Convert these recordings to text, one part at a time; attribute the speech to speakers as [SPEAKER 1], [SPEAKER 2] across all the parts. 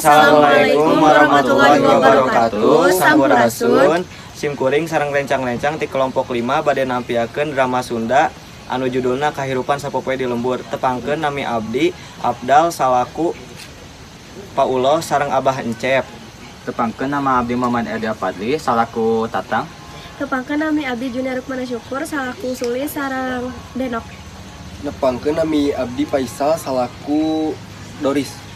[SPEAKER 1] Assalamualaikum warahmatullahi wabarakatuh. Sampurasun.
[SPEAKER 2] Sim kuring sareng rencang-rencang ti kelompok 5 bade nampiakeun drama Sunda anu judulna Kahirupan Sapopoe di Lembur. Tepangkeun nami abdi Abdal salaku Paulo sareng Abah Encep.
[SPEAKER 3] Tepangkeun nama abdi Muhammad Edi Fadli salaku Tatang.
[SPEAKER 1] Tepangkeun nami abdi Junior Rukmana Syukur salaku Sulis sareng Denok.
[SPEAKER 4] Nepangkeun nami abdi Faisal salaku Doris.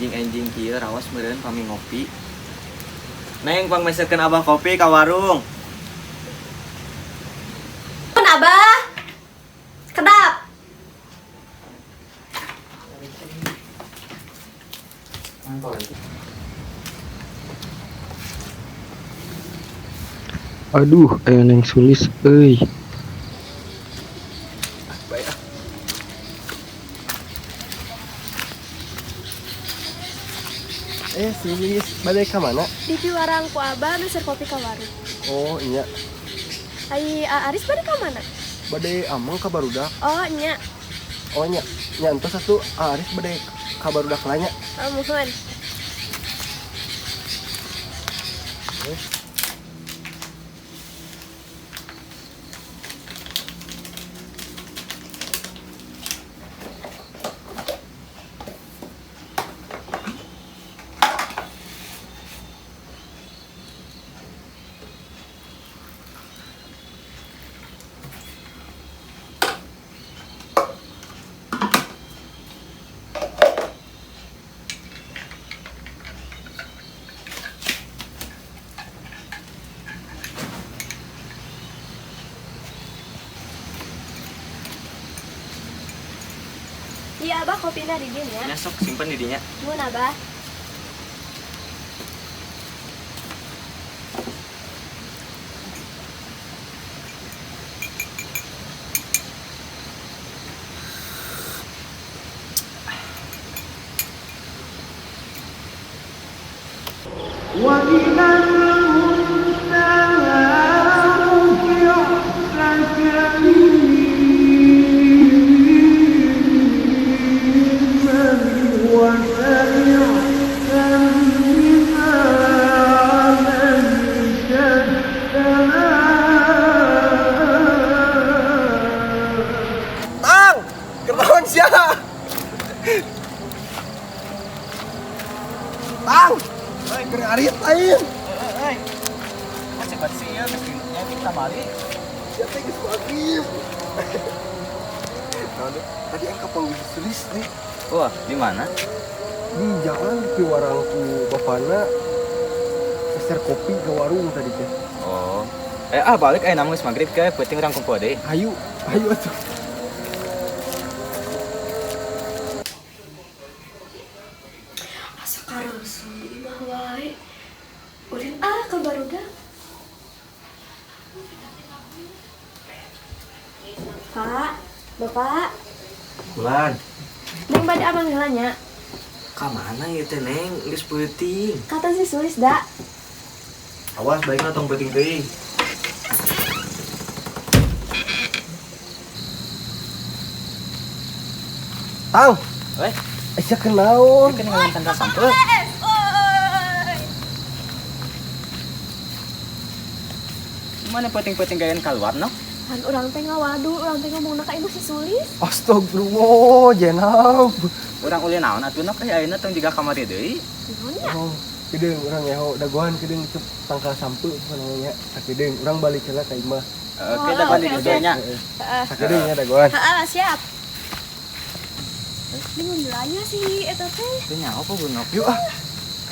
[SPEAKER 2] Enjing-enjing kieu rawas meureun pami ngopi. Neng pangmeserkeun Abah kopi ka warung.
[SPEAKER 1] Pun Abah. Kedap.
[SPEAKER 5] Aduh, aya Neng Sulis euy.
[SPEAKER 4] Baik ah. Sulis, balik ke mana?
[SPEAKER 1] Di piwarang ku Abah meser kopi ka warung.
[SPEAKER 4] Oh, iya.
[SPEAKER 1] Ai Aris bade ka mana?
[SPEAKER 4] Bade ameng ka barudak.
[SPEAKER 1] Oh, nya.
[SPEAKER 4] Oh, nya. Nya entos atuh Aris bade ka barudak lah nya.
[SPEAKER 1] Oh, muhun. Iya Abah kopina di dieu nya.
[SPEAKER 2] Nya sok simpen di dinya.
[SPEAKER 1] Nuhun Abah.
[SPEAKER 4] Tang, kenaon sia? Tang, keur ngarit lain.
[SPEAKER 3] Euy. Masih bersih ya geus nya kita balik.
[SPEAKER 4] Sia teh geus maghrib. Naon deh? Tadi aing kapanggih Sulis nih.
[SPEAKER 3] Wah, di mana?
[SPEAKER 4] Di jalan di piwarang ku bapana meser kopi ke warung tadi teh.
[SPEAKER 3] Oh. Balik aya namun geus maghrib ke peuting urang kumpul deui.
[SPEAKER 4] Ayo, ayo atuh.
[SPEAKER 1] Asa karusun di imah wae. Ulin ah ka barudak. Pak, Bapak.
[SPEAKER 2] Bulan.
[SPEAKER 1] Neng bade abang heula nya.
[SPEAKER 2] Ka mana ieu teh Neng? Geus peuting.
[SPEAKER 1] Kata si Sulis da.
[SPEAKER 2] Awas baikna tong peuting teuing.
[SPEAKER 4] Tang.
[SPEAKER 3] Weh,
[SPEAKER 4] Sia kenaon?
[SPEAKER 3] keur ngeunaan tangkal sampeu. Mana peuting-peuting gayan keluar no?
[SPEAKER 1] Pan urang teh ngawadu, urang teh ngomongna ka imah si Sulis.
[SPEAKER 4] Astagfirullah, jenab.
[SPEAKER 3] Urang ulin naon atuh nok euy ayeuna tong jiga kamari deui.
[SPEAKER 1] Naon nya?
[SPEAKER 4] Oh, kedeung urang ngeho dagoan kedeung itu tangkal sampeu pokona nya. Sakedeung urang balik heula ka imah.
[SPEAKER 3] Oke, dagoan di
[SPEAKER 1] oke,
[SPEAKER 3] dieu nya.
[SPEAKER 1] Heeh.
[SPEAKER 4] Sakedeung nya dagoan.
[SPEAKER 1] Heeh, siap. Ini ngelanya si eta teh.
[SPEAKER 3] Teu nyaho apa bunok?
[SPEAKER 4] Yuk ah.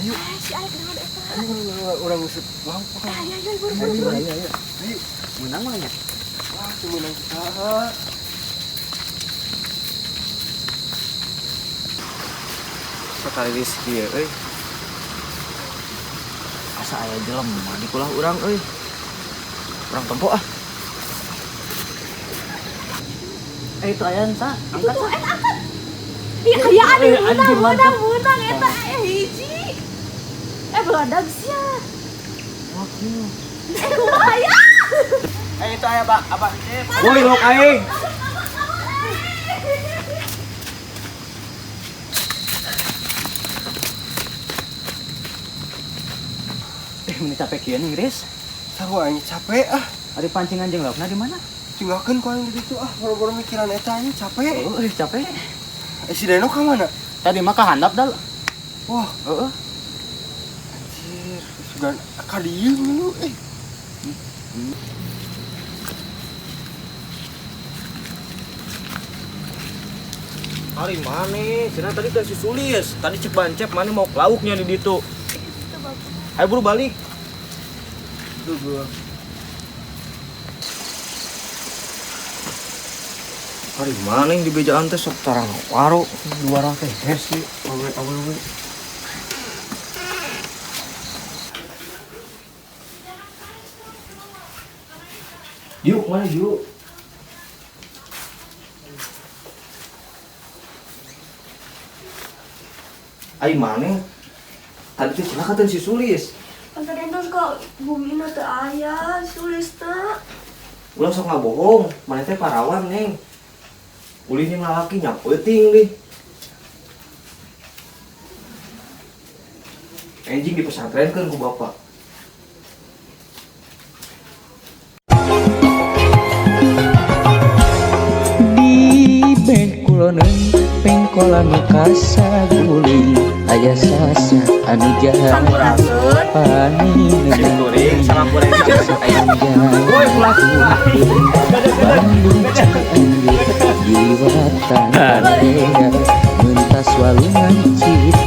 [SPEAKER 4] Ayo.
[SPEAKER 1] Si arek naon eta?
[SPEAKER 4] Ayo urang nguseup lauk.
[SPEAKER 1] Ayo ayo buru buru.
[SPEAKER 4] Ayo ayo ayo. Ayo.
[SPEAKER 3] Meunang mah nya.
[SPEAKER 4] Wah, teu meunang saha.
[SPEAKER 2] Sekali kieu euy.
[SPEAKER 3] Asa aya jelema di kulah urang euy. Urang tempo ah. Eh itu aya entah, angkat.
[SPEAKER 1] Itu angkat. Iya ayaan
[SPEAKER 3] Eh,
[SPEAKER 1] menang
[SPEAKER 3] anjing,
[SPEAKER 1] menang
[SPEAKER 3] mantap.
[SPEAKER 1] menang eta aya hiji. Eh beladag sia. Eh kumaha ya?
[SPEAKER 3] Eh itu aya Pak, apa?
[SPEAKER 2] Woi, lok aing.
[SPEAKER 3] Eh meni capek kieu nih, Riz.
[SPEAKER 4] Sarua aing capek ah.
[SPEAKER 3] Ari pancingan jeung laukna di mana?
[SPEAKER 4] Tinggalkeun ku aing di ditu ah, boro-boro mikiran eta aing capek.
[SPEAKER 3] Oh, eh capek.
[SPEAKER 4] Eh si Deno ka mana?
[SPEAKER 3] Tadi mah ka handap dal.
[SPEAKER 4] Wah,
[SPEAKER 3] Heeh.
[SPEAKER 4] anjir, sugan ka dieu lu eh.
[SPEAKER 2] Ari mana? Cenah tadi teh si Sulis. Tadi cek bancep mana mau lauknya di ditu. Ayo buru balik.
[SPEAKER 4] Tuh gua.
[SPEAKER 2] Ari mana yang di bejaan teh sok tarang waro.
[SPEAKER 4] Dua orang teh sih, awe awe awe.
[SPEAKER 2] Yuk, mana yuk? Ai mana? Tadi teh cenah katen si Sulis.
[SPEAKER 1] Tadi entos kok bumi na teu aya sulis teh.
[SPEAKER 2] Ulah sok ngabohong, mana teh parawan neng. Ulih jeung lalaki nya peuting deh. Anjing dipesantrenkeun ku bapak.
[SPEAKER 6] Di beh kuloneun pengkolan nu kasaguling aya sasa anu jahat
[SPEAKER 1] Sampurasun.
[SPEAKER 6] pani
[SPEAKER 2] Kuring sama kuring.
[SPEAKER 6] Woi pulang Bandung Cianjur Diliwatan Pandega Mentas Walungan Citarum.